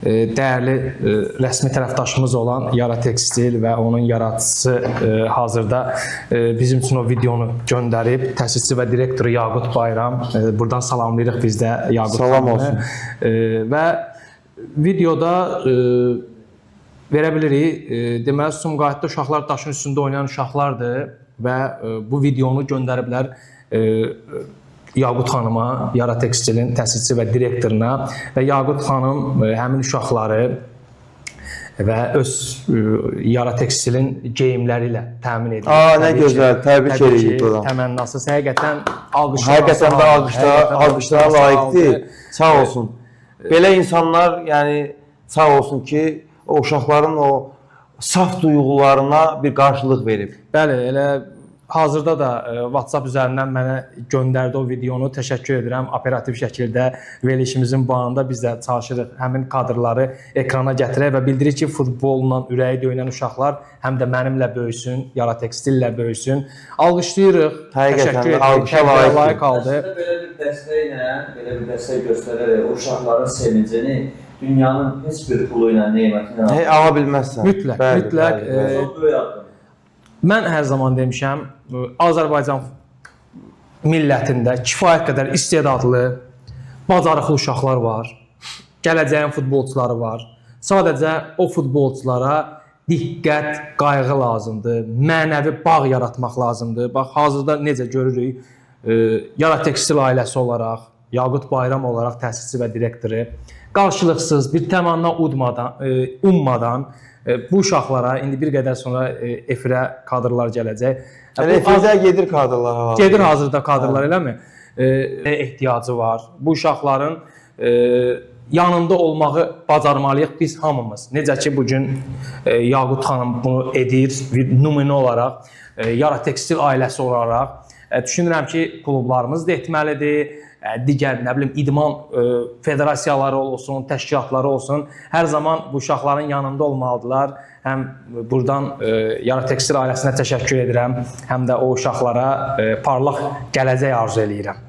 Dəyərli rəsmi tərəfdaşımız olan Yara Tekstil və onun yaradıcısı hazırda bizim üçün o videonu göndərib. Təsisçi və direktoru Yaqut Bayram. Buradan salamlayırıq biz də Yaqut Salam xanımı. olsun. Və videoda verə bilirik. Deməli Sumqayıtda uşaqlar daşın üstündə oynayan uşaqlardır və bu videonu göndəriblər Yaqut xanıma, Yara Tekstilin təsisçisi və direktoruna və Yaqut xanım həmin uşaqları və öz Yara Tekstilin geyimləri ilə təmin edir. Aa, nə Təbii ki, gözəl, təbrik təbii ki, edirik buradan. Təmənnası həqiqətən alqışlanası Həqiqətən də haldır. alqışlara, Həqiqətən alqışlara alqışlanası layiqdir. haldır. Sağ olsun. Belə insanlar, yəni sağ olsun ki, o uşaqların o saf duyğularına bir qarşılıq verib. Bəli, elə hazırda da WhatsApp üzərindən mənə göndərdi o videonu. Təşəkkür edirəm. Operativ şəkildə verilişimizin bağında biz də çalışırıq həmin kadrları ekrana gətirək və bildirir ki, futbolla ürəyi döyünən uşaqlar həm də mənimlə böyüsün, Yara Tekstillə böyüsün. Alqışlayırıq. Həqiqətən Təşəkkür də edirik. alqışa Təbrik layiqdir. layiq aldı. Əslində belə bir dəstəklə, belə bir dəstək göstərərək o uşaqların sevincini dünyanın heç bir pulu ilə, neməti ilə Hey, ala bilməzsən. Mütləq, Bəli, mütləq, bəli, bəli. Çox böyük addım. Mən hər zaman demişəm, Azərbaycan millətində kifayət qədər istedadlı, bacarıqlı uşaqlar var. Gələcəyin futbolçuları var. Sadəcə o futbolçulara diqqət, qayğı lazımdır. Mənəvi bağ yaratmaq lazımdır. Bax hazırda necə görürük, Yara Tekstil ailəsi olaraq, Yaqut Bayram olaraq təsisçi və direktoru qarşılıqsız bir təmanna udmadan, ummadan bu uşaqlara indi bir qədər sonra efirə kadrlar gələcək. Hələ Bu efirdə gedir kadrlar hal-hazırda. Gedir hazırda kadrlar eləmi? Ehtiyacı var. Bu uşaqların yanında olmağı bacarmalıyıq biz hamımız. Necə ki bu gün Yaqut xanım bunu edir bir nümunə olaraq, Yara Tekstil ailəsi olaraq düşünürəm ki, klublarımız da etməlidir. Digər nə bilim idman federasiyaları olsun, təşkilatları olsun, hər zaman bu uşaqların yanında olmalıdırlar. Həm buradan Yara Tekstil ailəsinə təşəkkür edirəm, həm də o uşaqlara parlaq gələcək arzu eləyirəm.